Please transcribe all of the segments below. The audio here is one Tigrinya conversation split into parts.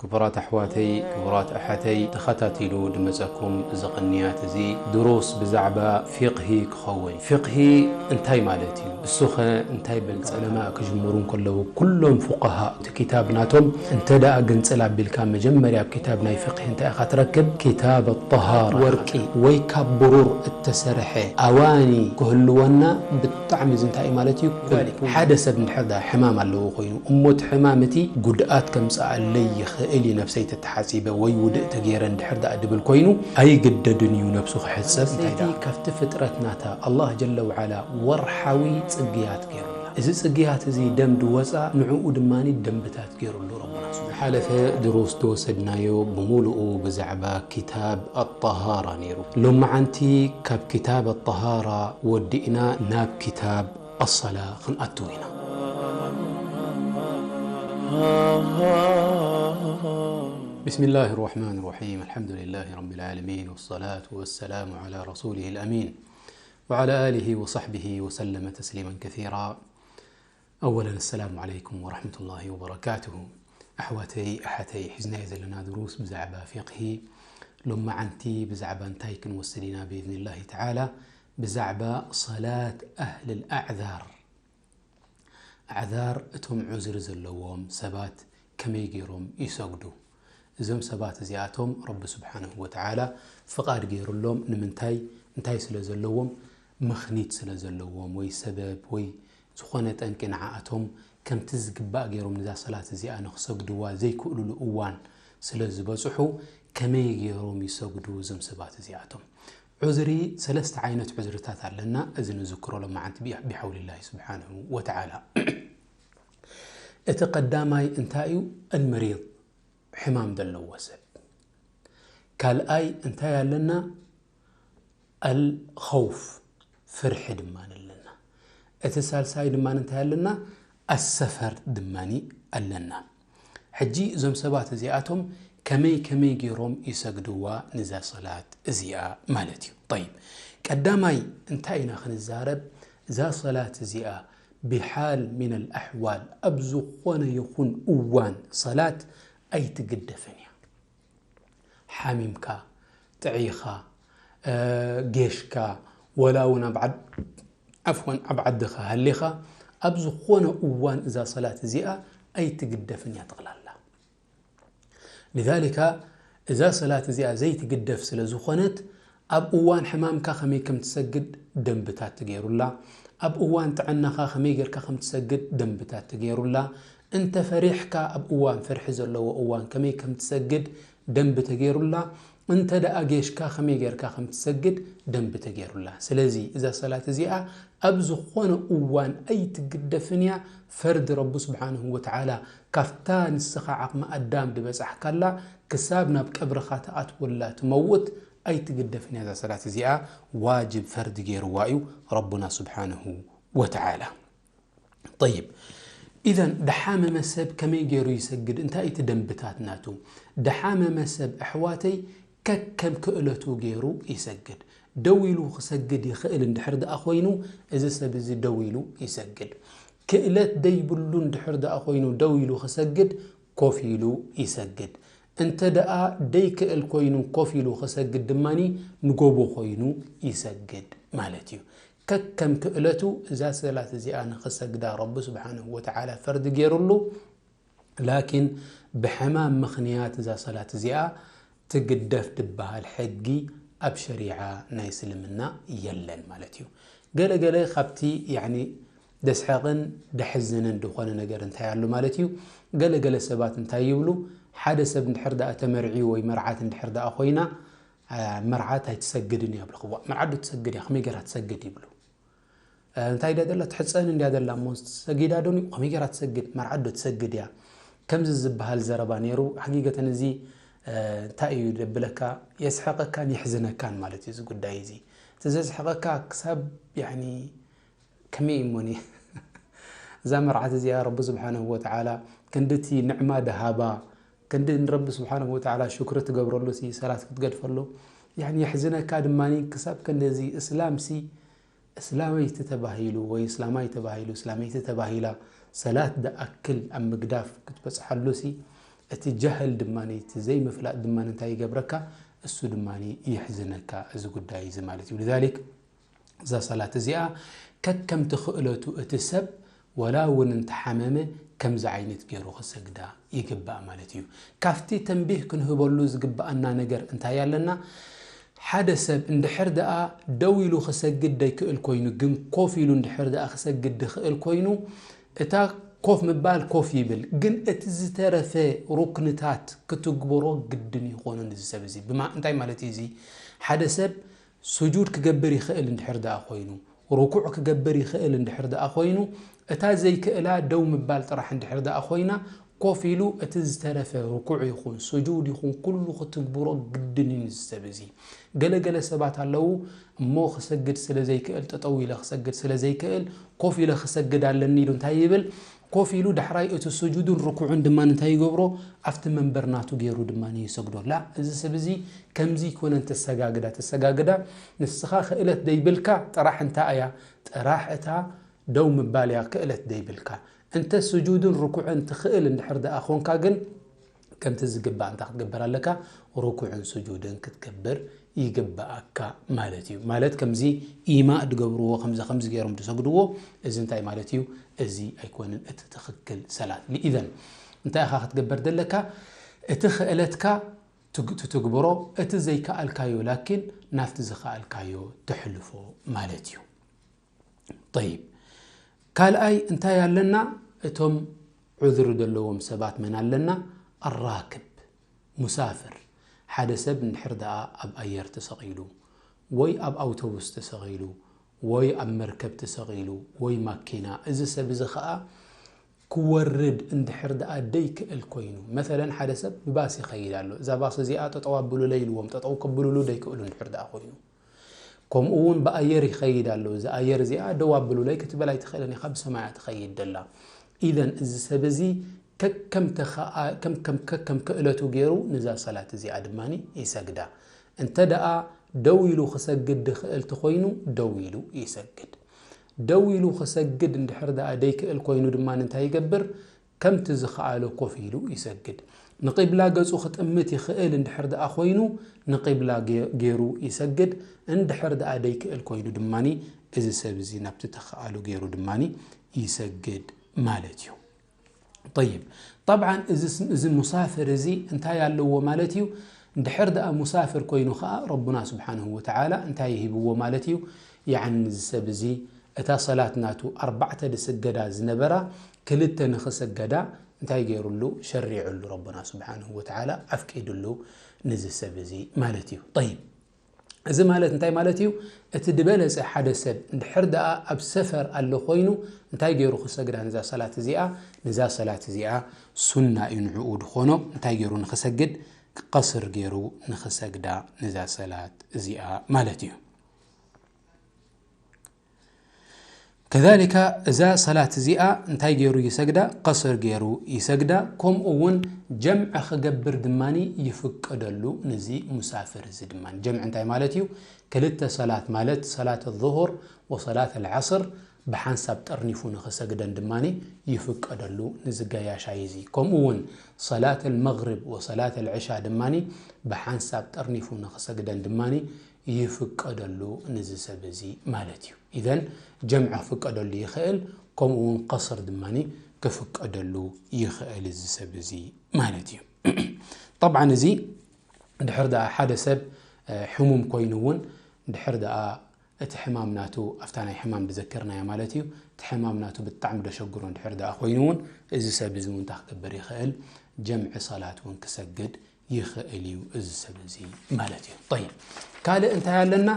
ክቡራት ኣሕዋተይ፣ ክቡራት ኣሓተይ፣ ተኸታቲሉ ድመጸኩም እዚ ቅንያት እዚ ድሩስ ብዛዕባ ፊቕሂ ክኸውን። ፊቕሂ እንታይ ማለት እዩ? እሱኸ እንታይ በል? ዑለማ ክጅምሩ እንከለዉ፣ ኩሎም ፉቃሃ እቲ ኪታብ ናቶም እንተ ደኣ ግንጽል ኣቢልካ፣ መጀመርያ ኣብ ኪታብ ናይ ፊቕሂ እንታይ ኢኻ ትረክብ? ኪታብ ኣጠሃራ። ወርቂ ወይ ካብ ብሩር እተሰርሐ ኣዋኒ ክህልወና ብጣዕሚ እዚ እንታይ እዩ ማለት እዩ? ዛሊክ ሓደ ሰብ እንድሕር ደኣ ሕማም ኣለዎ ኮይኑ፣ እሞ እቲ ሕማም እቲ ጉድኣት ከምጽኣለይ ይኽእል እዩ፣ ነብሰይ ተተሓጺበ ወይ ውድእ ተገይረ እንድሕር ደኣ ድብል ኮይኑ፣ ኣይግደድን እዩ ነብሱ ክሕጸብ። እንታይ ደኣ? ካብቲ ፍጥረት ናታ ኣላህ ጀለ ወዓላ ወርሓዊ ጽግያት ገይሩላ። እዚ ጽግያት እዚ ደም ድወጻ፣ ንዕኡ ድማኒ ደንብታት ገይሩሉ ረቡና። ዝሓለፈ ድሩስ ዝወሰድናዮ ብምሉኡ ብዛዕባ ኪታብ ኣጠሃራ ነይሩ። ሎመዓንቲ ካብ ኪታብ ኣጠሃራ ወዲእና ናብ ኪታብ ኣሰላ ክንኣትው ኢና። بسم الله الرحمن الرحيم. الحمد لله رب العالمين، والصلاة والسلام على رسوله الأمين، وعلى آله وصحبه وسلم تسليما كثيرا. أولا، السلام عليكم ورحمة الله وبركاته. ኣሕዋተይ ኣሓተይ፣ ሒዝናዮ ዘለና ድሩስ ብዛዕባ ፊቕሂ፣ ሎመዓንቲ ብዛዕባ እንታይ ክንወስድ ኢና ብኢዝኒላሂ ተዓላ? ብዛዕባ ሰላት ኣህልል ኣዕዛር። ኣዕዛር፣ እቶም ዑዝሪ ዘለዎም ሰባት ከመይ ገይሮም ይሰግዱ? እዞም ሰባት እዚኣቶም ረቢ ስብሓንሁ ወተዓላ ፍቓድ ገይሩሎም። ንምንታይ? እንታይ ስለ ዘለዎም? ምኽኒት ስለ ዘለዎም ወይ ሰበብ ወይ ዝኾነ ጠንቂ ንዓኣቶም ከምቲ ዝግባእ ገይሮም ነዛ ሰላት እዚኣ ንኽሰግድዋ ዘይክእሉሉ እዋን ስለ ዝበጽሑ፣ ከመይ ገይሮም ይሰግዱ እዞም ሰባት እዚኣቶም? ዑዝሪ፣ ሰለስተ ዓይነት ዑዝርታት ኣለና። እዚ ንዝክሮ ሎመዓንቲ ቢ-፣ ቢሓውሊላሂ ስብሓንሁ ወተዓላ። እቲ ቀዳማይ እንታይ እዩ? ኣልመሪድ፣ ሕማም ዘለዎ ሰብ። ካልኣይ እንታይ ኣለና? ኣልኸውፍ፣ ፍርሒ ድማ ኣለና። እቲ ሳልሳይ ድማ እንታይ ኣለና? ኣሰፈር ድማ ኣለና። ሕጂ እዞም ሰባት እዚኣቶም ከመይ ከመይ ገይሮም ይሰግድዋ ንዛ ሰላት እዚኣ ማለት እዩ። ጠይብ፣ ቀዳማይ እንታይ ኢና ክንዛረብ? እዛ ሰላት እዚኣ ብሓል ሚነል ኣሕዋል ኣብ ዝኾነ ይኹን እዋን ሰላት ኣይትግደፍን እያ። ሓሚምካ፣ ጥዒኻ፣ እ፣ ጌሽካ፣ ወላ እውን ኣብ ዓድ-፣ ዓፍወን፣ ኣብ ዓድኻ ሃሊኻ፣ ኣብ ዝኾነ እዋን እዛ ሰላት እዚኣ ኣይትግደፍን እያ ጠቕላላ። ሊዛሊካ፣ እዛ ሰላት እዚኣ ዘይትግደፍ ስለ ዝኾነት፣ ኣብ እዋን ሕማምካ ከመይ ከም ትሰግድ ደንብታት ትገይሩላ፣ ኣብ እዋን ጥዕናኻ ከመይ ጌርካ ከም ትሰግድ ደንብታት ትገይሩላ፣ እንተ ፈሪሕካ ኣብ እዋን ፍርሒ ዘለዎ እዋን ከመይ ከም ትሰግድ ደንቢ ተገይሩላ፣ እንተ ደኣ ጌሽካ ከመይ ጌርካ ከም ትሰግድ ደንቢ ተገይሩላ። ስለዚ እዛ ሰላት እዚኣ ኣብ ዝኾነ እዋን ኣይትግደፍን እያ። ፈርዲ ረቢ ስብሓንሁ ወተዓላ ካብታ ንስኻ ዓቕሚ ኣዳም ድበጻሕካላ ክሳብ ናብ ቀብርኻ ትኣትወላ ትመውት ኣይትግደፍን እያ። እዛ ሰላት እዚኣ ዋጅብ ፈርዲ ገይርዋ እዩ ረቡና ስብሓንሁ ወተዓላ። ጠይብ፣ ኢዘን ደሓመመ ሰብ ከመይ ገይሩ ይሰግድ? እንታይ እቲ ደንብታት ናቱ? ደሓመመ ሰብ ኣሕዋተይ ከከም ክእለቱ ገይሩ ይሰግድ። ደው ኢሉ ክሰግድ ይኽእል እንድሕር ደኣ ኮይኑ፣ እዚ ሰብ እዚ ደው ኢሉ ይሰግድ። ክእለት ደይብሉ እንድሕር ደኣ ኮይኑ ደው ኢሉ ክሰግድ፣ ኮፍ ኢሉ ይሰግድ። እንተ ደኣ ደይክእል ኮይኑ ኮፍ ኢሉ ክሰግድ ድማኒ ንጎቦ ኮይኑ ይሰግድ ማለት እዩ። ከከም ክእለቱ እዛ ሰላት እዚኣ ንኽሰግዳ ረቢ ስብሓንሁ ወተዓላ ፈርዲ ገይሩሉ። ላኪን ብሕማም ምኽንያት እዛ ሰላት እዚኣ ትግደፍ ድበሃል ሕጊ ኣብ ሸሪዓ ናይ እስልምና የለን ማለት እዩ። ገለገለ ካብቲ፣ ያኒ፣ ደስሕቕን ደሕዝንን ድኾነ ነገር እንታይ ኣሎ ማለት እዩ? ገለገለ ሰባት እንታይ ይብሉ? ሓደ ሰብ እንድሕር ደኣ ተመርዕዩ ወይ መርዓት እንድሕር ደኣ ኮይና፣ አ፣ መርዓት ኣይትሰግድን እያ ይብሉ። ክዋ፣ መርዓት ዶ ትሰግድ እያ? ከመይ ገይራ ትሰግድ? ይብሉ። እ፣ እንታይ ድያ ዘላ? ትሕጸን እንድያ ዘላ እሞ፣ ሰጊዳ ዶ? ከመይ ገይራ ትሰግድ? መርዓት ዶ ትሰግድ እያ? ከምዚ ዝበሃል ዘረባ ነይሩ። ሓቂቀተን እዚ፣ እ፣ እንታይ እዩ ደብለካ? የስሕቐካን የሕዝነካን ማለት እዩ እዚ ጉዳይ እዚ። እቲ ዘስሕቐካ ክሳብ፣ ያኒ፣ ከመይ እሞኒ? እዛ መርዓት እዚኣ ረቢ ስብሓንሁ ወተዓላ ክንድቲ ንዕማ ደሃባ፣ ክንዲ ንረቢ ስብሓንሁ ወተዓላ ሽክሪ ትገብረሉ ሲ፣ ሰላት ክትገድፈሉ፣ ያኒ፣ የሕዝነካ ድማኒ ክሳብ ክንድዚ እስላም ሲ፣ እስላመይቲ ተባሂሉ ወይ እስላማይ ተባሂሉ፣ እስላመይቲ ተባሂላ፣ ሰላት ደኣክል ኣብ ምግዳፍ ክትበጽሓሉ ሲ፣ እቲ ጀህል ድማ፣ እቲ ዘይምፍላጥ ድማ እንታይ ይገብረካ? እሱ ድማ ይሕዝነካ፣ እዚ ጉዳይ እዚ ማለት እዩ። لذلك እዛ ሰላት እዚኣ ከከምቲ ክእለቱ እቲ ሰብ ወላ እውን እንተሓመመ ከምዚ ዓይነት ገይሩ ክሰግዳ ይግባእ ማለት እዩ። ካብቲ ተንቢህ ክንህበሉ ዝግባኣና ነገር እንታይ ኣለና? ሓደ ሰብ እንድሕር ደኣ ደው ኢሉ ክሰግድ ደይክእል ኮይኑ፣ ግን ኮፍ ኢሉ እንድሕር ደኣ ክሰግድ ድኽእል ኮይኑ፣ እታ ኮፍ ምባል ኮፍ ይብል፣ ግን እቲ ዝተረፈ ሩክንታት ክትግብሮ ግድን ይኾኑ ንዚ ሰብ እዚ። ብማ-፣ እንታይ ማለት እዩ እዚ? ሓደ ሰብ ስጁድ ክገብር ይኽእል እንድሕር ደኣ ኮይኑ፣ ርኩዕ ክገብር ይኽእል እንድሕር ደኣ ኮይኑ፣ እታ ዘይክእላ ደው ምባል ጥራሕ እንድሕር ደኣ ኮይና፣ ኮፍ ኢሉ እቲ ዝተረፈ ርኩዕ ይኹን ስጁድ ይኹን ኩሉ ክትግብሮ ግድን እዩ ንዚ ሰብ እዚ። ገለ ገለ ሰባት ኣለዉ እሞ ክሰግድ ስለ ዘይክእል፣ ጠጠው ኢለ ክሰግድ ስለ ዘይክእል፣ ኮፍ ኢለ ክሰግድ ኣለኒ ኢሉ እንታይ ይብል? ኮፍ ኢሉ ዳሕራይ እቲ ስጁድን ርኩዕን ድማ እንታይ ይገብሮ? ኣብቲ መንበር ናቱ ገይሩ ድማ ይሰግዶ። ላ፣ እዚ ሰብ እዚ ከምዚ ይኮነን ተሰጋግዳ፣ ተሰጋግዳ ንስኻ ክእለት ደይብልካ ጥራሕ እንታይ እያ? ጥራሕ እታ ደው ምባል እያ ክእለት ደይብልካ። እንተ ስጁድን ርኩዕን ትኽእል እንድሕር ደኣ ኾንካ ግን ከምቲ ዝግባእ እንታይ ክትገብር ኣለካ? ርኩዕን ስጁድን ክትገብር ይግባኣካ ማለት እዩ። ማለት ከምዚ ኢማእ ድገብርዎ፣ ከምዚ ከምዚ ገይሮም ድሰግድዎ፣ እዚ እንታይ ማለት እዩ? እዚ ኣይኮንን እቲ ትኽክል ሰላት። ኢዘን እንታይ ኢኻ ክትገበር ዘለካ? እቲ ክእለትካ ትግ-፣ ትትግብሮ፣ እቲ ዘይከኣልካዮ ላኪን ናብቲ ዝኸኣልካዮ ተሕልፎ ማለት እዩ። ጠይብ፣ ካልኣይ እንታይ ኣለና? እቶም ዑዝሪ ዘለዎም ሰባት መን ኣለና? ኣራክብ፣ ሙሳፍር። ሓደ ሰብ እንድሕር ደኣ ኣብ ኣየር ተሰቒሉ፣ ወይ ኣብ ኣውቶቡስ ተሰቒሉ፣ ወይ ኣብ መርከብ ተሰቒሉ፣ ወይ ማኪና፣ እዚ ሰብ እዚ ኸኣ ክወርድ እንድሕር ደኣ ደይክእል ኮይኑ፣ መሰለን ሓደ ሰብ ብባስ ይኸይድ ኣሎ፣ እዛ ባስ እዚኣ ጠጠው ኣብሉለይ ኢልዎም፣ ጠጠው ከብሉሉ ደይክእሉ እንድሕር ደኣ ኮይኑ፣ ከምኡ እውን ብኣየር ይኸይድ ኣሎ፣ እዚ ኣየር እዚኣ ደው ኣብሉለይ ክትበል ኣይትኽእልን ኢኻ፣ ብሰማይ እያ ትኸይድ ደላ። ኢዘን እዚ ሰብ እዚ ከከም ተኸኣ-፣ ከም፣ ከም፣ ከከም ክእለቱ ገይሩ ንዛ ሰላት እዚኣ ድማ ይሰግዳ። እንተ ደኣ ደው ኢሉ ክሰግድ ድኽእል ተኾይኑ ደው ኢሉ ይሰግድ። ደው ኢሉ ክሰግድ እንድሕር ደኣ ደይክእል ኮይኑ ድማ እንታይ ይገብር? ከምቲ ዝኸኣሎ ኮፍ ኢሉ ይሰግድ። ንቂብላ ገጹ ክጥምት ይኽእል እንድሕር ደኣ ኮይኑ ንቂብላ ገ-፣ ገይሩ ይሰግድ። እንድሕር ደኣ ደይክእል ኮይኑ ድማኒ እዚ ሰብ እዚ ናብቲ ተኸኣሉ ገይሩ ድማኒ ይሰግድ ማለት እዩ። ጠይብ፣ ጠብዓን እዚ ስ-፣ እዚ ሙሳፍር እዚ እንታይ ኣለዎ ማለት እዩ? እንድሕር ደኣ ሙሳፍር ኮይኑ ኸኣ ረቡና ስብሓንሁ ወተዓላ እንታይ ይሂብዎ ማለት እዩ? ያዕኒ እዚ ሰብ እዚ እታ ሰላት ናቱ ኣርባዕተ ዝስገዳ ዝነበራ ክልተ ንኽስገዳ እንታይ ገይሩሉ? ሸሪዑሉ። ረቡና ስብሓንሁ ወተዓላ ኣፍቂዱሉ ንዚ ሰብ እዚ ማለት እዩ። ጠይብ፣ እዚ ማለት እንታይ ማለት እዩ? እቲ ዝበለጸ ሓደ ሰብ እንድሕር ደኣ ኣብ ሰፈር ኣሎ ኮይኑ እንታይ ገይሩ ክሰግዳ ንዛ ሰላት እዚኣ? ንዛ ሰላት እዚኣ ሱና እዩ ንዕኡ ድኾኖ። እንታይ ገይሩ ንኽሰግድ? ቀስር ገይሩ ንኽሰግዳ ንዛ ሰላት እዚኣ ማለት እዩ። ከዛሊካ እዛ ሰላት እዚኣ እንታይ ገይሩ ይሰግዳ? ቀስር ገይሩ ይሰግዳ። ከምኡ እውን ጀምዕ ክገብር ድማኒ ይፍቀደሉ። ንዚ ሙሳፍር እዚ ድማ ጀምዕ እንታይ ማለት እዩ? ክልተ ሰላት ማለት ሰላት ዙሁር ወሰላት ኣልዓስር ብሓንሳብ ጠርኒፉ ንኽሰግደን ድማኒ ይፍቀደሉ። ንዚ ገያሻይ እዚ ከምኡ እውን ሰላት ኣልመግሪብ ወሰላት ኣልዕሻ ድማኒ ብሓንሳብ ጠርኒፉ ንኽሰግደን ድማኒ ይፍቀደሉ ንዚ ሰብ እዚ ማለት እዩ። ኢዘን ጀምዕ ክፍቀደሉ ይኽእል፣ ከምኡ እውን ቀስር ድማኒ ክፍቀደሉ ይኽእል እዚ ሰብ እዚ ማለት እዩ። ጠብዓን እዚ ድሕር ደኣ ሓደ ሰብ፣ እ፣ ሕሙም ኮይኑ እውን ድሕር ደኣ እቲ ሕማም ናቱ ኣብታ ናይ ሕማም ዝዘከርናያ ማለት እዩ፣ እቲ ሕማም ናቱ ብጣዕሚ ደሸግሮ ድሕር ደኣ ኮይኑ እውን እዚ ሰብ እዚ እውን እንታይ ክገብር ይኽእል? ጀምዒ ሰላት እውን ክሰግድ ይኽእል እዩ እዚ ሰብ እዚ ማለት እዩ። ጠይብ፣ ካልእ እንታይ ኣለና?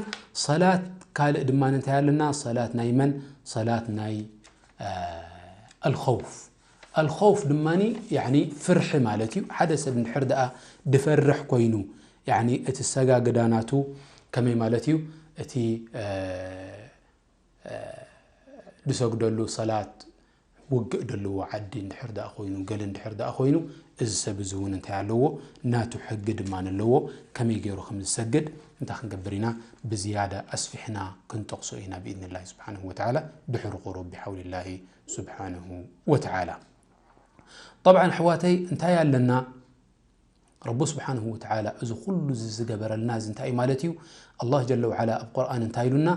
ሰላት ካልእ ድማ እንታይ ኣለና? ሰላት ናይ መን? ሰላት ናይ፣ እ፣ ኣልኸውፍ። ኣልኸውፍ ድማኒ ያዕኒ ፍርሒ ማለት እዩ። ሓደ ሰብ እንድሕር ደኣ ድፈርሕ ኮይኑ፣ ያዕኒ እቲ ሰጋግዳ ናቱ ከመይ ማለት እዩ? እቲ፣ እ፣ እ፣ ድሰግደሉ ሰላት ውግእ ደለዎ ዓዲ እንድሕር ደኣ ኮይኑ፣ ገለ እንድሕር ደኣ ኮይኑ፣ እዚ ሰብ እዚ እውን እንታይ ኣለዎ? ናቱ ሕጊ ድማ ኣለዎ። ከመይ ገይሩ ከም ዝሰግድ እንታይ ክንገብር ኢና? ብዝያዳ ኣስፊሕና ክንጠቕሶ ኢና ብኢዝኒላሂ ስብሓንሁ ወተዓላ ድሕሪ ቁሩብ ብሓውሊላሂ ስብሓንሁ ወተዓላ። ጠብዓን ኣሕዋተይ እንታይ ኣለና? ረቡ ስብሓንሁ ወተዓላ እዚ ኩሉ እዚ ዝገበረልና እዚ እንታይ እዩ ማለት እዩ? ኣላህ ጀለ ወዓላ ኣብ ቁርኣን እንታይ ኢሉና?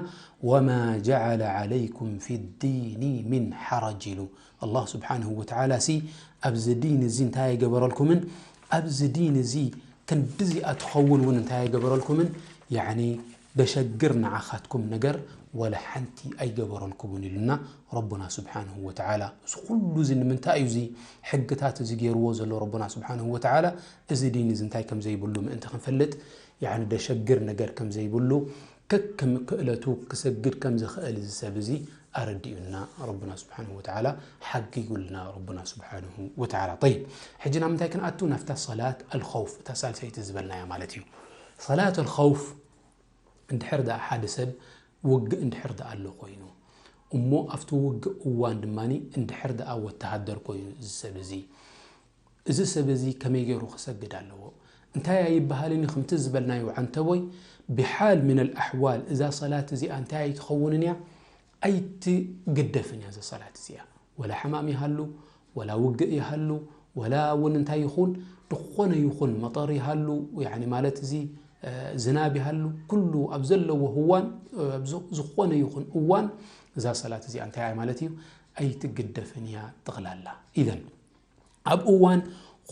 "ወማ ጀዓለ ዓለይኩም ፊ ዲኒ ሚን ሓረጅ" ኢሉ። ኣላህ ስብሓንሁ ወተዓላ ሲ ኣብዚ ዲን እዚ እንታይ ኣይገበረልኩምን? ኣብዚ ዲን እዚ ክንድዚኣ ትኸውን እውን እንታይ ኣይገበረልኩምን? ያዕኒ ደሸግር ንዓኻትኩም ነገር ወላ ሓንቲ ኣይገበረልኩምን ኢሉና ረቡና ስብሓንሁ ወተዓላ። እዚ ኩሉ እዚ ንምንታይ እዩ እዚ ሕግታት እዚ ገይርዎ ዘሎ ረቡና ስብሓንሁ ወተዓላ? እዚ ዲን እዚ እንታይ ከም ዘይብሉ ምእንቲ ክንፈልጥ፣ ያዕኒ ደሸግር ነገር ከም ዘይብሉ፣ ከከም ክእለቱ ክሰግድ ከም ዝኽእል እዚ ሰብ እዚ ኣረዲኡና ረቡና ስብሓንሁ ወተዓላ፣ ሓጊጉልና ረቡና ስብሓንሁ ወተዓላ። ጠይብ፣ ሕጂ ናብ ምንታይ ክንኣቱ? ናብታ ሰላት ኣልኸውፍ፣ እታ ሳልሰይቲ ዝበልናያ ማለት እዩ። ሰላት ኣልኸውፍ እንድሕር ደኣ ሓደ ሰብ ውግእ እንድሕር ደኣ ኣሎ ኮይኑ፣ እሞ ኣብቲ ውግእ እዋን ድማ እንድሕር ደኣ ወተሃደር ኮይኑ እዚ ሰብ እዚ፣ እዚ ሰብ እዚ ከመይ ገይሩ ክሰግድ ኣለዎ? እንታይ ኣይበሃልን እዩ? ከምቲ ዝበልናዮ ዓንተቦይ፣ ብሓል ምን ኣልኣሕዋል እዛ ሰላት እዚኣ እንታይ ኣይትኸውንን እያ? ኣይትግደፍን እያ እዛ ሰላት እዚኣ። ወላ ሕማም ይሃሉ፣ ወላ ውግእ ይሃሉ፣ ወላ እውን እንታይ ይኹን፣ ዝኾነ ይኹን መጠር ይሃሉ፣ ያዕኒ ማለት እዚ፣ እ፣ ዝናብ ይሃሉ፣ ኩሉ ኣብ ዘለዎ ህዋን፣ እ፣ ኣብ ዝ-፣ ዝኾነ ይኹን እዋን እዛ ሰላት እዚኣ እንታይ እያ ማለት እዩ? ኣይትግደፍን እያ ጠቕላላ። ኢዘን ኣብ እዋን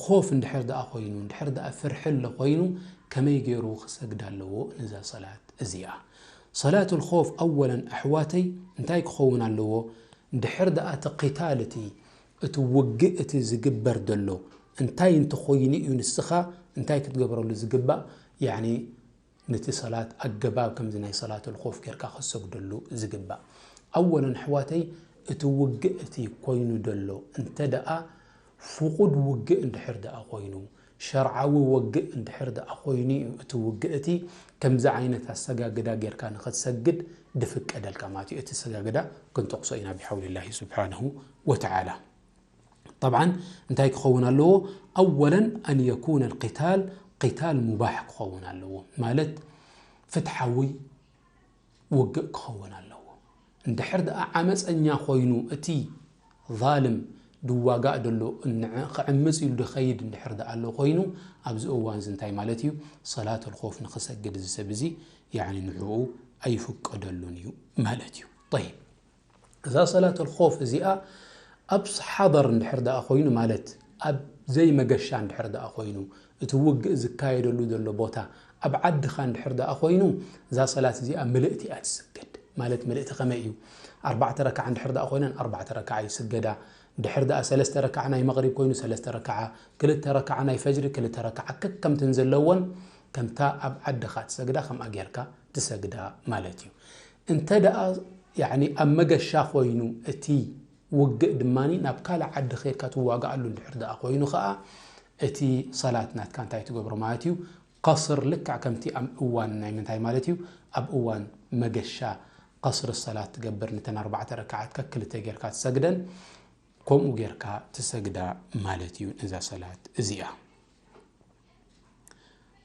ኾፍ እንድሕር ደኣ ኮይኑ፣ እንድሕር ደኣ ፍርሒ ኣሎ ኮይኑ፣ ከመይ ገይሩ ክሰግድ ኣለዎ ነዛ ሰላት እዚኣ? ሰላቱል ኾፍ ኣወለን ኣሕዋተይ እንታይ ክኸውን ኣለዎ? እንድሕር ደኣ እቲ ቂታል እቲ፣ እቲ ውግእ እቲ ዝግበር ዘሎ እንታይ እንተኾይኑ እዩ ንስኻ እንታይ ክትገብረሉ ዝግባእ? ያዕኒ ነቲ ሰላት ኣገባብ ከምዚ ናይ ሰላቱል ኾፍ ጌርካ ክትሰግደሉ ዝግባእ። ኣወለን ኣሕዋተይ፣ እቲ ውግእ እቲ ኮይኑ ደሎ እንተ ደኣ ፍቑድ ውግእ እንድሕር ደኣ ኮይኑ፣ ሸርዓዊ ወግእ እንድሕር ደኣ ኮይኑ እዩ እቲ ውግእ እቲ ከምዚ ዓይነት ኣሰጋግዳ ጌርካ ንኽትሰግድ ድፍቀደልካ ማለት እዩ። እቲ ኣሰጋግዳ ክንጠቕሶ ኢና ብሓውሊላሂ ስብሓንሁ ወተዓላ። ጠብዓን እንታይ ክኸውን ኣለዎ? ኣወለን ኣን የኩነ ልቂታል ቂታል ሙባሕ ክኸውን ኣለዎ። ማለት ፍትሓዊ ውግእ ክኸውን ኣለዎ። እንድሕር ደኣ ዓመፀኛ ኮይኑ እቲ ዛልም ድዋጋእ ደሎ እንዕ-፣ ክዕምፅ ኢሉ ድኸይድ እንድሕር ደኣ ኣሎ ኮይኑ ኣብዚ እዋን እዚ እንታይ ማለት እዩ? ሰላተል ኾፍ ንኽሰግድ እዚ ሰብ እዚ ያዕኒ ንዕኡ ኣይፍቀደሉን እዩ ማለት እዩ። ጠይብ። እዛ ሰላተል ኾፍ እዚኣ ኣብ ሓደር እንድሕር ደኣ ኮይኑ ማለት ኣብ ዘይመገሻ እንድሕር ደኣ ኮይኑ እቲ ውግእ ዝካየደሉ ዘሎ ቦታ ኣብ ዓድኻ እንድሕር ደኣ ኮይኑ እዛ ሰላት እዚኣ ምልእቲ እያ ትስገድ። ማለት ምልእቲ ከመይ እዩ? ኣርባዕተ ረክዓ እንድሕር ደኣ ኮይነን ኣርባዕተ ረክዓ ይስገዳ። እንድሕር ደኣ ሰለስተ ረክዓ ናይ መቕሪብ ኮይኑ ሰለስተ ረክዓ፣ ክልተ ረክዓ ናይ ፈጅሪ ክልተ ረክዓ ከከምተን ዘለወን ከምታ ኣብ ዓድኻ ትሰግዳ ከምኣ ጌርካ ትሰግዳ ማለት እዩ። እንተ ደኣ ያዕኒ ኣብ መገሻ ኮይኑ እቲ ውግእ ድማኒ ናብ ካልእ ዓዲ ኸይድካ ትዋግኣሉ እንድሕር ደኣ ኮይኑ ኸኣ እቲ ሰላት ናትካ እንታይ ትገብሮ ማለት እዩ? ቀስር ልክዕ ከምቲ ኣብ እዋን ናይ ምንታይ ማለት እዩ? ኣብ እዋን መገሻ ቀስር ሰላት ትገብር፣ ነተን ኣርባዕተ ረክዓትካ ክልተ ጌርካ ትሰግደን ከምኡ ጌርካ ትሰግዳ ማለት እዩ ነዛ ሰላት እዚኣ።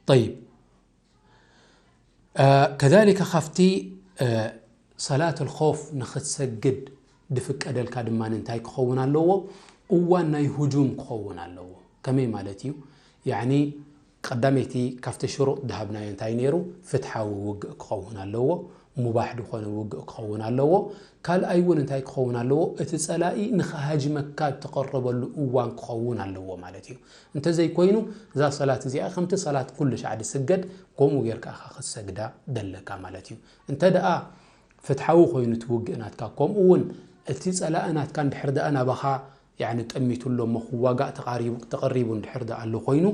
ጠይብ። ከዛሊከ ካብቲ ሰላተል ኾፍ ንኽትሰግድ ድፍቀደልካ ድማ እንታይ ክኸውን ኣለዎ? እዋን ናይ ሁጁም ክኸውን ኣለዎ። ከመይ ማለት እዩ? ያዕኒ ቀዳመይቲ ካብቲ ሽሩጥ ድሃብናዮ እንታይ ነይሩ? ፍትሓዊ ውግእ ክኸውን ኣለዎ፣ ሙባሕ ድኾነ ውግእ ክኸውን ኣለዎ። ካልኣይ እውን እንታይ ክኸውን ኣለዎ? እቲ ጸላኢ ንኽሃጅመካ እተቐረበሉ እዋን ክኸውን ኣለዎ ማለት እዩ። እንተዘይኮይኑ እዛ ሰላት እዚኣ ከምቲ ሰላት ኩሉ ሻዕ ድስገድ ከምኡ ጌርካ ኢኻ ክትሰግዳ ደለካ ማለት እዩ። እንተ ደኣ ፍትሓዊ ኮይኑ እቲ ውግእ ናትካ፣ ከምኡ እውን እቲ ጸላኢ ናትካ እንድሕር ደኣ ናባኻ ያዕኒ ጠሚቱ ኣሎ እሞ ክዋጋእ ተቓሪቡ፣ ተቐሪቡ እንድሕር ደኣ ኣሎ ኮይኑ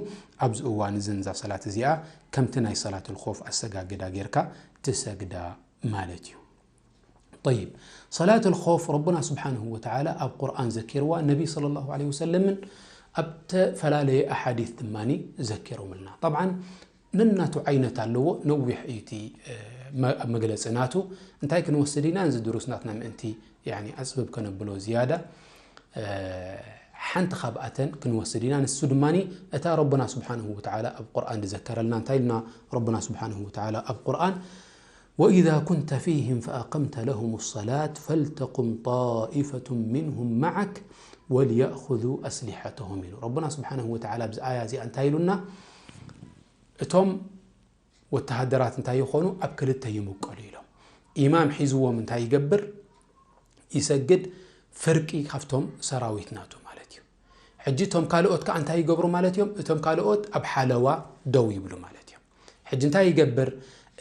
ኣብዚ እዋን እዚ ነዛ ሰላት እዚኣ ከምቲ ናይ ሰላተል ኾፍ ኣሰጋግዳ ጌርካ ትሰግዳ ማለት እዩ። ጠይብ፣ ሰላተል ኾፍ ረቡና ስብሓንሁ ወተዓላ ኣብ ቁርኣን ዘኪርዋ፣ ነቢ ሰለላሁ ዐለይሂ ወሰለምን ኣብ ተፈላለየ ኣሓዲት ድማኒ ዘኪሮምልና። ጠብዓን ነናቱ ዓይነት ኣለዎ፣ ነዊሕ እዩ እቲ፣ እ፣ መ-፣ መግለጺ ናቱ። እንታይ ክንወስድ ኢና? እዚ ድሩስ ናትና ምእንቲ፣ ያኒ፣ ኣጽብብ ከነብሎ ዝያዳ፣ እ፣ ሓንቲ ካብኣተን ክንወስድ ኢና። ንሱ ድማኒ እታ ረቡና ስብሓንሁ ወተዓላ ኣብ ቁርኣን ዝዘከረልና። እንታይ ኢልና ረቡና ስብሓንሁ ወተዓላ ኣብ ቁርኣን? "ወኢዛ ኩንተ ፊህም ፈኣቀምተ ለሁም ሰላት ፈልተቁም ጣኢፈቱን ሚንሁም መዓክ ወልየእኹዙ ኣስሊሐተሁም" ኢሉ። ረቡና ስብሓንሁ ወተዓላ ኣብዚ ኣያ እዚኣ እንታይ ኢሉና? እቶም ወተሃደራት እንታይ ይኾኑ? ኣብ ክልተ ይምቀሉ ኢሎም። ኢማም ሒዝዎም እንታይ ይገብር? ይሰግድ፣ ፍርቂ ካብቶም ሰራዊት ናቱ ማለት እዩ። ሕጂ እቶም ካልኦት ከኣ እንታይ ይገብሩ ማለት እዮም? እቶም ካልኦት ኣብ ሓለዋ ደው ይብሉ ማለት እዮም። ሕጂ እንታይ ይገብር?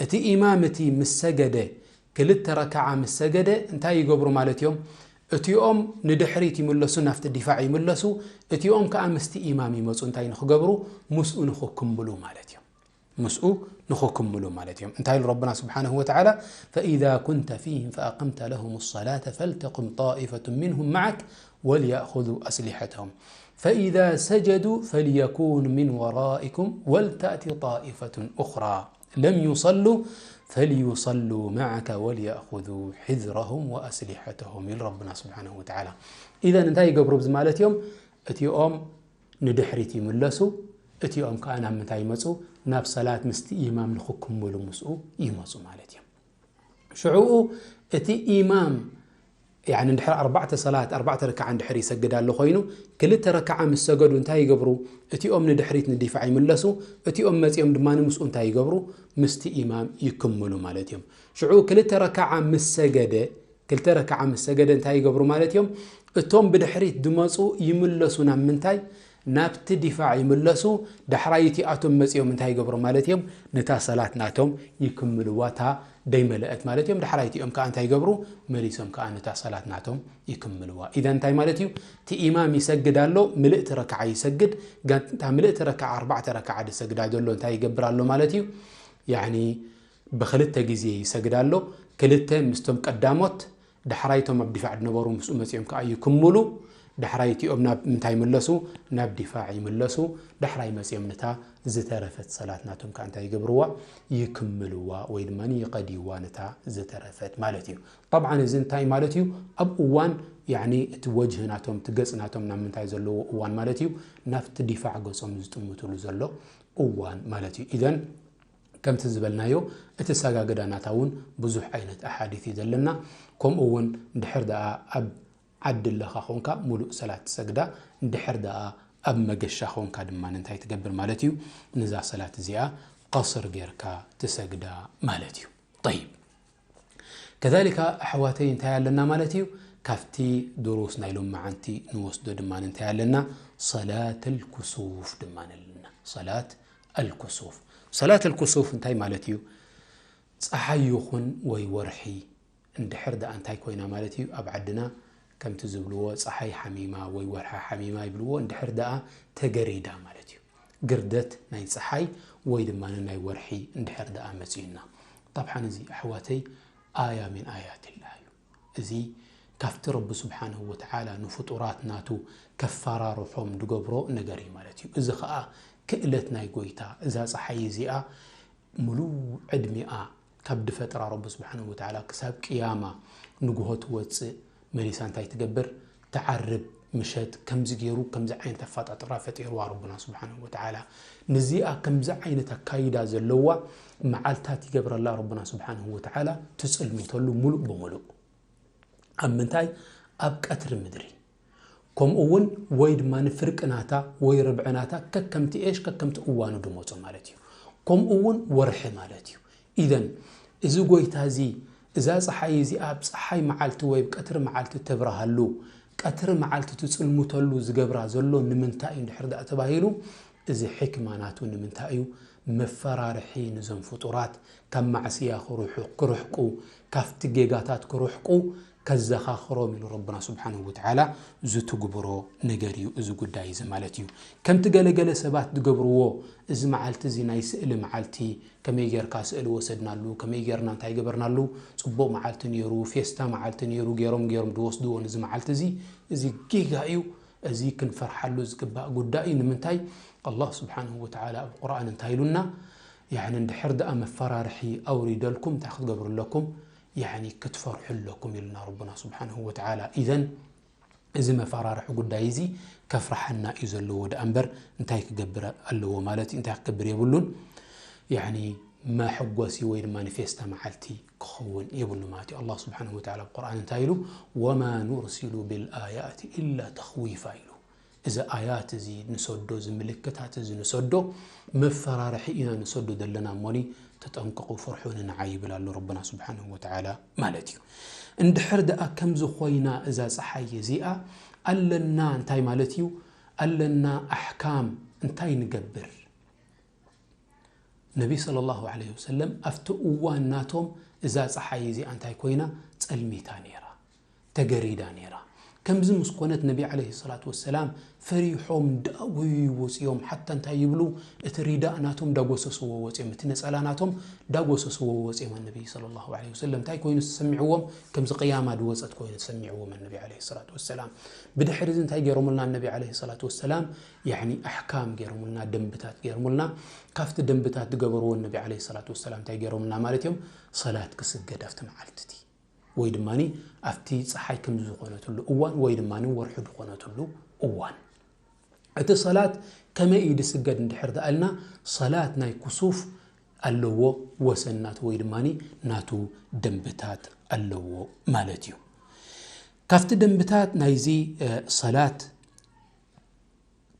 እቲ ኢማም እቲ ምስ ሰገደ፣ ክልተ ረክዓ ምስ ሰገደ እንታይ ይገብሩ ማለት እዮም? እቲኦም ንድሕሪት ይምለሱ፣ ናብቲ ዲፋዕ ይምለሱ፣ እቲኦም ከኣ ምስቲ ኢማም ይመጹ። እንታይ ንኽገብሩ? ምስኡ ንኽክምሉ ማለት እዮም። ምስኡ ንኽክምሉ ማለት እዮም። እንታይ ኢሉ ረብና ስብሓንሁ ወተዓላ? فإذا كنت فيهم فأقمت لهم الصلاة فلتقم طائفة منهم معك وليأخذوا أسلحتهم فإذا سجدوا فليكونوا من ورائكم ولتأت طائفة أخرى لم يصلوا فليصلوا معك وليأخذوا حذرهم وأسلحتهم ኢሉ ረብና ስብሓንሁ ወተዓላ። ኢዘን እንታይ ይገብሩ ብዚ ማለት እዮም? እቲኦም ንድሕሪት ይምለሱ፣ እቲኦም ከኣ ናብ ምንታይ ይመጹ? ናብ ሰላት ምስቲ ኢማም ንኽክምሉ ምስኡ ይመጹ ማለት እዮም። ሽዑኡ እቲ ኢማም፣ ያኒ፣ እንድሕር ኣርባዕተ ሰላት፣ ኣርባዕተ ርክዓ እንድሕር ይሰግድ ኣሎ ኮይኑ፣ ክልተ ረክዓ ምስ ሰገዱ እንታይ ይገብሩ? እቲኦም ንድሕሪት ንዲፋዕ ይምለሱ፣ እቲኦም መጺኦም ድማ ምስኡ እንታይ ይገብሩ? ምስቲ ኢማም ይክምሉ ማለት እዮም። ሽዑ ክልተ ረክዓ ምስ ሰገደ፣ ክልተ ረክዓ ምስ ሰገደ እንታይ ይገብሩ ማለት እዮም? እቶም ብድሕሪት ድመጹ ይምለሱ ናብ ምንታይ? ናብቲ ዲፋዕ ይምለሱ። ዳሕራይ እቲኣቶም መጺኦም እንታይ ይገብሩ ማለት እዮም? ነታ ሰላት ናቶም ይክምልዋ፣ እታ ደይመለአት ማለት እዮም። ዳሕራይ እቲኦም ከኣ እንታይ ይገብሩ? መሊሶም ከኣ ነታ ሰላት ናቶም ይክምልዋ። ኢዘን እንታይ ማለት እዩ? እቲ ኢማም ይሰግድ ኣሎ፣ ምልእቲ ረክዓ ይሰግድ። ጋን-፣ እታ ምልእቲ ረክዓ፣ ኣርባዕተ ረክዓ ድሰግዳ ዘሎ እንታይ ይገብር ኣሎ ማለት እዩ? ያኒ ብኽልተ ግዜ ይሰግድ ኣሎ። ክልተ ምስቶም ቀዳሞት፣ ዳሕራይ እቶም ኣብ ዲፋዕ ዝነበሩ ምስኡ መጺኦም ከኣ ይክምሉ። ዳሕራይ እቲኦም ናብ ምንታይ ይምለሱ? ናብ ዲፋዕ ይምለሱ። ዳሕራይ መጺኦም ነታ ዝተረፈት ሰላት ናቶም ከኣ እንታይ ይገብርዋ? ይክምልዋ ወይ ድማ ይቐድይዋ ነታ ዝተረፈት ማለት እዩ። ጠብዓን እዚ እንታይ ማለት እዩ? ኣብ እዋን፣ ያኒ፣ እቲ ወጅህ ናቶም፣ እቲ ገጽ ናቶም ናብ ምንታይ ዘለዎ እዋን ማለት እዩ? ናብቲ ዲፋዕ ገጾም ዝጥምትሉ ዘሎ እዋን ማለት እዩ። ኢዘን ከምቲ ዝበልናዮ፣ እቲ ሰጋግዳ ናታ እውን ብዙሕ ዓይነት ኣሓዲት እዩ ዘለና። ከምኡ እውን እንድሕር ደኣ ኣብ ዓዲ ኣለኻ ኾንካ፣ ሙሉእ ሰላት ትሰግዳ፣ እንድሕር ደኣ ኣብ መገሻ ኾንካ ድማ እንታይ ትገብር ማለት እዩ? ነዛ ሰላት እዚኣ ቀስር ጌርካ ትሰግዳ ማለት እዩ። ጠይብ። ከዛሊካ ኣሕዋተይ እንታይ ኣለና ማለት እዩ? ካብቲ ድሩስ ናይ ሎመዓንቲ ንወስዶ ድማ እንታይ ኣለና? ሰላት ኣልኩሱፍ ድማ ኣለና። ሰላት ኣልኩሱፍ። ሰላት ኣልኩሱፍ እንታይ ማለት እዩ? ጸሓይ ይኹን ወይ ወርሒ እንድሕር ደኣ እንታይ ኮይና ማለት እዩ? ኣብ ዓድና ከምቲ ዝብልዎ ጸሓይ ሓሚማ ወይ ወርሒ ሓሚማ ይብልዎ፣ እንድሕር ደኣ ተገሪዳ ማለት እዩ። ግርደት ናይ ጸሓይ ወይ ድማ ናይ ወርሒ እንድሕር ደኣ መጺኡና። ጠብዓን እዚ ኣሕዋተይ ኣያ ሚን ኣያትላህ እዩ። እዚ ካብቲ ረቢ ስብሓንሁ ወተዓላ ንፍጡራት ናቱ ከፈራርሖም ድገብሮ ነገር እዩ ማለት እዩ። እዚ ኸኣ ክእለት ናይ ጎይታ፣ እዛ ጸሓይ እዚኣ ምሉእ ዕድሚኣ ካብ ድፈጥራ ረቢ ስብሓንሁ ወተዓላ ክሳብ ቅያማ ንግሆ ትወጽእ፣ መሊሳ እንታይ ትገብር? ትዓርብ። ምሸት ከምዚ ገይሩ፣ ከምዚ ዓይነት ኣፈጣጥራ ፈጢርዋ ረብና ስብሓንሁ ወተዓላ። ንዚኣ ከምዚ ዓይነት ኣካይዳ ዘለዋ መዓልታት ይገብረላ ረብና ስብሓንሁ ወተዓላ፣ ትጽልምተሉ ሙሉእ ብምሉእ። ኣብ ምንታይ? ኣብ ቀትሪ ምድሪ። ከምኡ እውን ወይ ድማ ንፍርቂ ናታ ወይ ርብዒ ናታ ከከምቲ ኤሽ ከከምቲ እዋኑ ድመጾ ማለት እዩ። ከምኡ እውን ወርሒ ማለት እዩ። ኢዘን እዚ ጎይታ እዚ፣ እዛ ጸሓይ እዚኣ ኣብ ጸሓይ መዓልቲ ወይ ኣብ ቀትሪ መዓልቲ ተብርሃሉ፣ ቀትሪ መዓልቲ ትጽልምተሉ ዝገብራ ዘሎ ንምንታይ እዩ እንድሕር ደኣ ተባሂሉ፣ እዚ ሕክማ ናቱ ንምንታይ እዩ? መፈራርሒ ንዞም ፍጡራት ካብ ማዕስያ ክርሑ-፣ ክርሕቁ፣ ካብቲ ጌጋታት ክርሕቁ ከዘኻኽሮም ኢሉ ረብና ስብሓንሁ ወተዓላ ዝትግብሮ ነገር እዩ እዚ ጉዳይ እዚ ማለት እዩ። ከምቲ ገለገለ ሰባት ዝገብርዎ፣ እዚ መዓልቲ እዚ ናይ ስእሊ መዓልቲ፣ ከመይ ጌርካ ስእሊ ወሰድናሉ፣ ከመይ ጌርና እንታይ ገበርናሉ፣ ጽቡቕ መዓልቲ ነይሩ፣ ፌስታ መዓልቲ ነይሩ፣ ገይሮም ገይሮም ዝወስድዎ ነዚ መዓልቲ እዚ፣ እዚ ጌጋ እዩ። እዚ ክንፈርሓሉ ዝግባእ ጉዳይ እዩ። ንምንታይ? ኣላህ ስብሓንሁ ወተዓላ ኣብ ቁርኣን እንታይ ኢሉና? ያዕኒ እንድሕር ደኣ መፈራርሒ ኣውሪደልኩም እንታይ ክትገብሩ ኣለኩም? ያዕኒ ክትፈርሑ ኣለኩም ኢሉና ረቡና ስብሓንሁ ወተዓላ። ኢዘን እዚ መፈራርሒ ጉዳይ እዚ ከፍርሓና እዩ ዘለዎ ደኣ እምበር እንታይ ክገብር ኣለዎ ማለት እዩ? እንታይ ክገብር የብሉን። ያዕኒ መሐጎሲ ወይ ድማ ንፌስታ መዓልቲ ክኸውን የብሉ ማለት እዩ። ኣላህ ስብሓንሁ ወተዓላ ኣብ ቁርኣን እንታይ ኢሉ? "ወማ ኑርሲሉ ቢልኣያቲ ኢላ ተኽዊፋ" ኢሉ። እዚ ኣያት እዚ ንሰዶ፣ እዚ ምልክታት እዚ ንሰዶ፣ መፈራርሒ ኢና ንሰዶ ዘለና እሞኒ፣ ተጠንቀቑ፣ ፍርሑኒ ንዓይ ይብል ኣሎ ረብና ስብሓንሁ ወተዓላ ማለት እዩ። እንድሕር ደኣ ከምዚ ኮይና እዛ ፀሓይ እዚኣ ኣለና እንታይ ማለት እዩ? ኣለና ኣሕካም እንታይ ንገብር? ነቢ ሰለላሁ ዐለይሂ ወሰለም ኣብቲ እዋን ናቶም እዛ ፀሓይ እዚኣ እንታይ ኮይና? ፀልሚታ ነይራ፣ ተገሪዳ ነይራ። ከምዚ ምስ ኮነት ነቢ ዐለይሂ ሰላቱ ወሰላም ፈሪሖም እንዳጎዩ ወፂኦም፣ ሓታ እንታይ ይብሉ? እቲ ሪዳእ ናቶም ዳጎሰስዎ ወፂኦም፣ እቲ ነፀላ ናቶም ዳጎሰስዎ ወፂኦም። ነቢ ሰለላሁ ዐለይሂ ወሰለም እንታይ ኮይኑ ተሰሚዕዎም? ከምዚ ቅያማ ድወፀት ኮይኑ ተሰሚዕዎም ነቢ ዐለይሂ ሰላቱ ወሰላም። ብድሕሪ እዚ እንታይ ገይሮምልና ነቢ ዐለይሂ ሰላቱ ወሰላም? ያዕኒ ኣሕካም ገይሮምልና፣ ደንብታት ገይሮምልና። ካብቲ ደንብታት ዝገበርዎ ነቢ ዐለይሂ ሰላቱ ወሰላም እንታይ ገይሮምልና ማለት እዮም? ሰላት ክስገድ ኣብቲ መዓልቲ እቲ ወይ ድማ ኣብቲ ፀሓይ ከም ዝኾነትሉ እዋን ወይ ድማ ወርሒ ዝኾነትሉ እዋን። እቲ ሰላት ከመይ እዩ ዝስገድ እንድሕር ደኣልና፣ ሰላት ናይ ኩሱፍ ኣለዎ ወሰን ናቱ ወይ ድማ ናቱ ደንብታት ኣለዎ ማለት እዩ። ካብቲ ደንብታት ናይዚ እ፣ ሰላት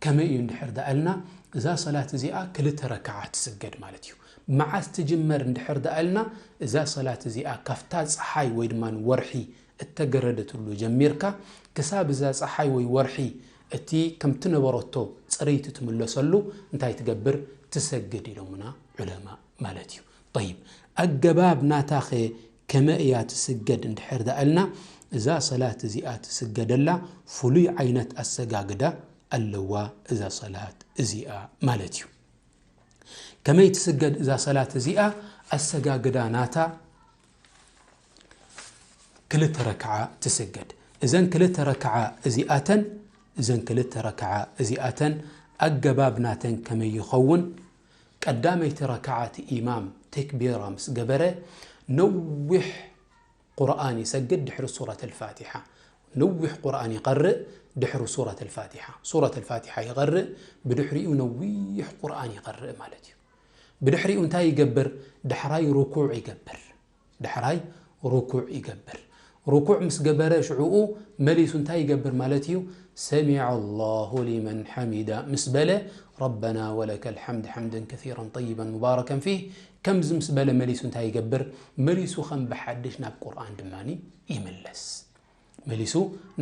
ከመይ እዩ እንድሕር ደኣልና፣ እዛ ሰላት እዚኣ ክልተ ረክዓ ትስገድ ማለት እዩ። መዓስ ትጅመር እንድሕር ደኣልና፣ እዛ ሰላት እዚኣ ካብታ ፀሓይ ወይ ድማ ወርሒ እተገረደትሉ ጀሚርካ ክሳብ እዛ ፀሓይ ወይ ወርሒ እቲ ከምቲ ነበረቶ ፅርይቲ ትምለሰሉ እንታይ ትገብር? ትሰግድ ኢሎምና ዑለማ ማለት እዩ። ጠይብ፣ ኣገባብ ናታኸ ከመይ እያ ትስገድ እንድሕር ደኣልና፣ እዛ ሰላት እዚኣ ትስገደላ ፍሉይ ዓይነት ኣሰጋግዳ ኣለዋ እዛ ሰላት እዚኣ ማለት እዩ። ከመይ ትስገድ እዛ ሰላት እዚኣ? ኣሰጋግዳ ናታ ክልተ ረክዓ ትስገድ። እዘን ክልተ ረክዓ እዚኣተን እዘን ክልተ ረክዓ እዚኣተን ኣገባብ ናተን ከመይ ይኸውን? ቀዳመይቲ ረክዓ እቲ ኢማም ተክቢራ ምስ ገበረ ነዊሕ ቁርኣን ይሰግድ ድሕሪ ሱረት ኣልፋቲሓ። ነዊሕ ቁርኣን ይቐርእ ድሕሪ ሱረት ኣልፋቲሓ። ሱረት ኣልፋቲሓ ይቐርእ፣ ብድሕሪኡ ነዊሕ ቁርኣን ይቐርእ ማለት እዩ። ብድሕሪኡ እንታይ ይገብር? ዳሕራይ ርኩዕ ይገብር። ዳሕራይ ርኩዕ ይገብር። ርኩዕ ምስ ገበረ ሽዕኡ መሊሱ እንታይ ይገብር ማለት እዩ? ሰሚዐ ኣላሁ ሊመን ሐሚዳ ምስ በለ፣ ረበና ወለከል ሐምድ ሐምደን ከሲረን ጠይበን ሙባረከን ፊህ፣ ከምዚ ምስ በለ መሊሱ እንታይ ይገብር? መሊሱ ከም ብሓድሽ ናብ ቁርኣን ድማ ይምለስ። መሊሱ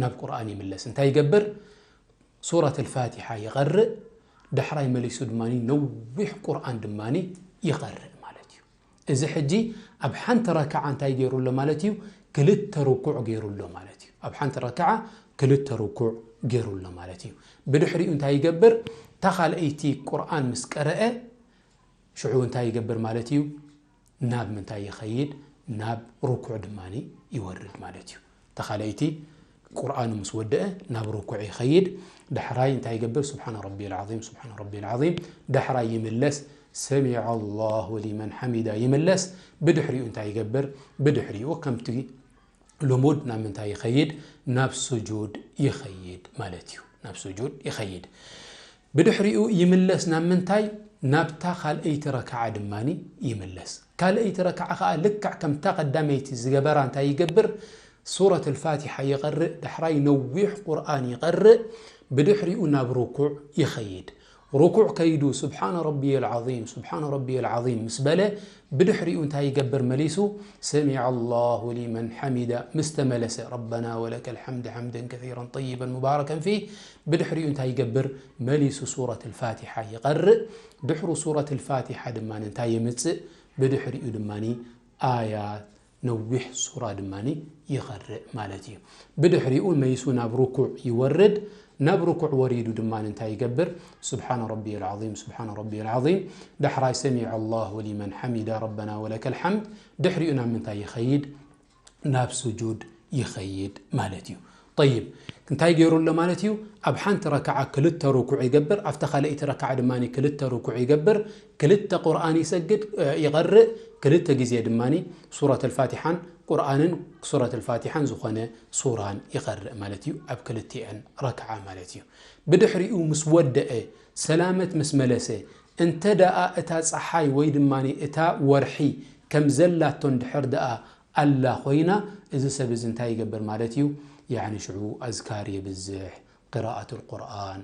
ናብ ቁርኣን ይምለስ። እንታይ ይገብር? ሱረት ኣልፋቲሓ ይቐርእ፣ ዳሕራይ መሊሱ ድማ ነዊሕ ቁርኣን ድማ ይቐርእ ማለት እዩ። እዚ ሕጂ ኣብ ሓንቲ ረክዓ እንታይ ገይሩ ኣሎ ማለት እዩ? ክልተ ርኩዕ ገይሩ ኣሎ ማለት እዩ። ኣብ ሓንቲ ረክዓ ክልተ ርኩዕ ገይሩ ኣሎ ማለት እዩ። ብድሕሪኡ እንታይ ይገብር? እታ ካልኣይቲ ቁርኣን ምስ ቀረአ ሽዑ እንታይ ይገብር ማለት እዩ? ናብ ምንታይ ይኸይድ? ናብ ርኩዕ ድማ ይወርድ ማለት እዩ። እታ ካልኣይቲ ቁርኣኑ ምስ ወደአ ናብ ርኩዕ ይኸይድ። ዳሕራይ እንታይ ይገብር? ስብሓነ ረቢየል ዓዚም፣ ስብሓነ ረቢየል ዓዚም። ዳሕራይ ይምለስ፣ ሰሚዐ ኣላሁ ሊመን ሐሚዳ ይምለስ። ብድሕሪኡ እንታይ ይገብር? ብድሕሪኡ ከምቲ ልሙድ ናብ ምንታይ ይኸይድ? ናብ ስጁድ ይኸይድ ማለት እዩ። ናብ ስጁድ ይኸይድ። ብድሕሪኡ ይምለስ ናብ ምንታይ? ናብታ ካልኣይቲ ረክዓ ድማ ይምለስ። ካልኣይቲ ረክዓ ከዓ ልክዕ ከምታ ቀዳመይቲ ዝገበራ እንታይ ይገብር? ሱረት ኣልፋቲሓ ይቐርእ፣ ዳሕራይ ነዊሕ ቁርኣን ይቐርእ፣ ብድሕሪኡ ናብ ርኩዕ ይኸይድ። ርኩዕ ከይዱ ስብሓነ ረቢየል ዓዚም፣ ስብሓነ ረቢየል ዓዚም ምስ በለ፣ ብድሕሪኡ እንታይ ይገብር መሊሱ? ሰሚዐ ኣላሁ ሊመን ሐሚዳ ምስ ተመለሰ፣ ረበና ወለከል ሐምድ ሐምደን ከሲረን ጠይበን ሙባረከን ፊህ፣ ብድሕሪኡ እንታይ ይገብር? መሊሱ ሱረት ኣልፋቲሓ ይቐርእ። ድሕሩ ሱረት ኣልፋቲሓ ድማ እንታይ የምጽእ? ብድሕሪኡ ድማ ኣያት ነዊሕ ሱራ ድማ ይቐርእ ማለት እዩ። ብድሕሪኡ መይሱ ናብ ርኩዕ ይወርድ። ናብ ርኩዕ ወሪዱ ድማ እንታይ ይገብር? ስብሓነ ረቢየል ዓዚም፣ ስብሓነ ረቢየል ዓዚም። ዳሕራይ ሰሚዐ ኣላሁ ሊመን ሐሚዳ፣ ረበና ወለከል ሐምድ። ድሕሪኡ ናብ ምንታይ ይኸይድ? ናብ ስጁድ ይኸይድ ማለት እዩ። ጠይብ፣ እንታይ ገይሩ ኣሎ ማለት እዩ? ኣብ ሓንቲ ረክዓ ክልተ ርኩዕ ይገብር፣ ኣብታ ካልኣይቲ ረክዓ ድማ ክልተ ርኩዕ ይገብር፣ ክልተ ቁርኣን ይሰግድ፣ እ፣ ይቐርእ፣ ክልተ ግዜ ድማ ሱረት ኣልፋቲሓን ቁርኣንን፣ ሱረት ኣልፋቲሓን ዝኾነ ሱራን ይቐርእ ማለት እዩ፣ ኣብ ክልቲአን ረክዓ ማለት እዩ። ብድሕሪኡ ምስ ወደአ፣ ሰላመት ምስ መለሰ፣ እንተ ደኣ እታ ጸሓይ ወይ ድማ እታ ወርሒ ከም ዘላቶ እንድሕር ደኣ ኣላ ኮይና፣ እዚ ሰብ እዚ እንታይ ይገብር ማለት እዩ? ያዕኒ ሽዑ ኣዝካር የብዝሕ፣ ቅራኣት ቁርኣን፣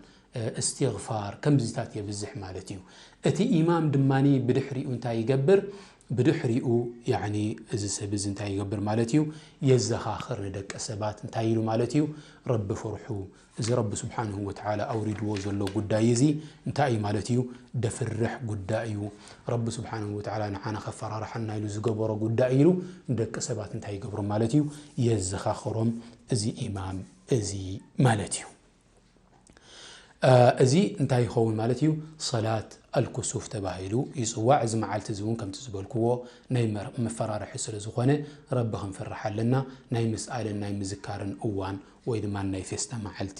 እስትግፋር፣ ከምዚታት የብዝሕ ማለት እዩ። እቲ ኢማም ድማ ብድሕሪኡ እንታይ ይገብር? ብድሕሪኡ ያኒ እዚ ሰብ እዚ እንታይ ይገብር ማለት እዩ? የዘኻኽር ንደቂ ሰባት። እንታይ ኢሉ ማለት እዩ? ረቢ ፍርሑ፣ እዚ ረቢ ስብሓንሁ ወተዓላ ኣውሪድዎ ዘሎ ጉዳይ እዚ እንታይ እዩ ማለት እዩ? ደፍርሕ ጉዳይ እዩ። ረቢ ስብሓንሁ ወተዓላ ንዓና ከፈራርሓና ኢሉ ዝገበሮ ጉዳይ ኢሉ ንደቂ ሰባት እንታይ ይገብሮም ማለት እዩ? የዘኻኽሮም እዚ ኢማም እዚ ማለት እዩ። እዚ እንታይ ይኸውን ማለት እዩ? ሰላት ኣልኩሱፍ ተባሂሉ ይጽዋዕ። እዚ መዓልቲ እዚ እውን ከምቲ ዝበልክዎ ናይ መር-፣ መፈራርሒ ስለ ዝኾነ ረቢ ክንፈርሕ ኣለና። ናይ ምስኣልን ናይ ምዝካርን እዋን ወይ ድማ ናይ ፌስታ መዓልቲ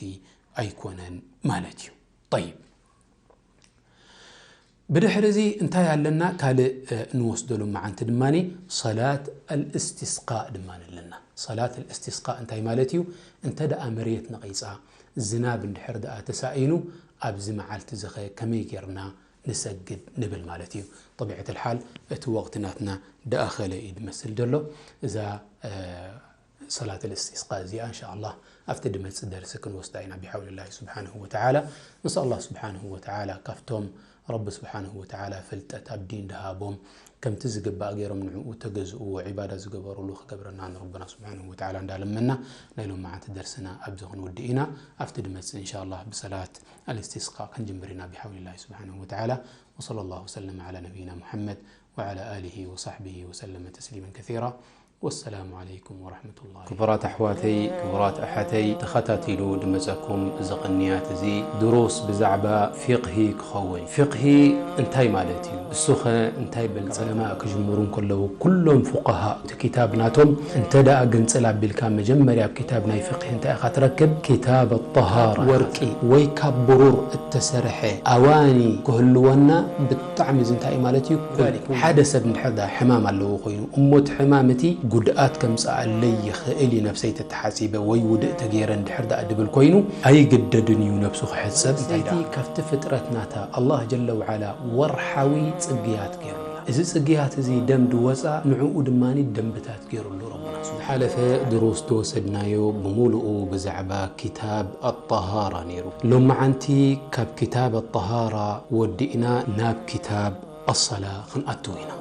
ኣይኮነን ማለት እዩ። ጠይብ፣ ብድሕሪ እዚ እንታይ ኣለና? ካልእ፣ እ፣ እንወስደሉ መዓንቲ ድማ ሰላት ኣልእስቲስቃእ ድማ ኣለና። ሰላት ኣልእስቲስቃእ እንታይ ማለት እዩ? እንተ ደኣ መሬት ነቒጻ፣ ዝናብ እንድሕር ደኣ ተሳኢኑ፣ ኣብዚ መዓልቲ እዚ ኸ ከመይ ጌርና ንሰግድ ንብል ማለት እዩ። ጠቢዐት ልሓል እቲ ወቕቲ ናትና ደኣኸለ እዩ ዝመስል ዘሎ። እዛ፣ እ፣ ሰላት ልእስቲስቃ እዚኣ እንሻ ኣላህ ኣብቲ ድመጽእ ደርሲ ክንወስዳ ኢና ብሓውልላሂ ስብሓንሁ ወተዓላ። ንስኣል ኣላህ ስብሓንሁ ወተዓላ ካብቶም ረቢ ስብሓንሁ ወተዓላ ፍልጠት ኣብ ዲን ድሃቦም፣ ከምቲ ዝግባእ ገይሮም ንዕኡ ተገዝእዎ ዒባዳ ዝገበሩሉ ክገብረና ንረብና ስብሓንሁ ወተዓላ እንዳለመና ናይ ሎማዓንቲ ደርስና ኣብዚ ክንውድእ ኢና። ኣብቲ ድመጽእ እንሻ ኣላህ ብሰላት ኣልእስቲስቃ ክንጅምር ኢና ብሓውልላሂ ስብሓንሁ ወተዓላ። وصلى الله وسلم على نبينا محمد وعلى آله وصحبه وسلم تسليما كثيرا. والسلام عليكم ورحمة الله. ክቡራት ኣሕዋተይ፣ ክቡራት ኣሓተይ፣ ተኸታቲሉ ድመጸኩም እዚ ቅንያት እዚ ድሩስ ብዛዕባ ፊቕሂ ክኸውን። ፊቕሂ እንታይ ማለት እዩ? እሱ ኸ እንታይ በል? ዑለማእ ክጅምሩ እንከለዉ ኩሎም ፉቀሃ እቲ ኪታብ ናቶም እንተ ደኣ ግንጽል ኣቢልካ መጀመርያ ኣብ ኪታብ ናይ ፊቕሂ እንታይ ኢኻ ትረክብ? ኪታብ ኣጠሃራ። ወርቂ ወይ ካብ ብሩር እተሰርሐ ኣዋኒ ክህልወና ብጣዕሚ እዚ እንታይ እዩ ማለት እዩ? ኩል። ሓደ ሰብ እንድሕር ደኣ ሕማም ኣለዎ ኮይኑ እሞ እቲ ሕማም እቲ ጉድኣት ከምጽኣለይ ይኽእል እዩ ነብሰይ ተተሓጺበ ወይ ውድእ ተገይረ እንድሕር ደኣ ድብል ኮይኑ ኣይግደድን እዩ ነብሱ ክሕጸብ። እንታይ ደኣ? ካብቲ ፍጥረት ናታ ኣላህ ጀለ ወዓላ ወርሓዊ ጽግያት ገይሩላ። እዚ ጽግያት እዚ ደም ድወጻ ንዕኡ ድማ ደንብታት ገይሩሉ ረቡና። ዝሓለፈ ድሩስ ዝወሰድናዮ ብምሉኡ ብዛዕባ ኪታብ ኣጠሃራ ነይሩ። ሎማዓንቲ ካብ ኪታብ ኣጠሃራ ወዲእና ናብ ኪታብ ኣሰላ ክንኣትው ኢና።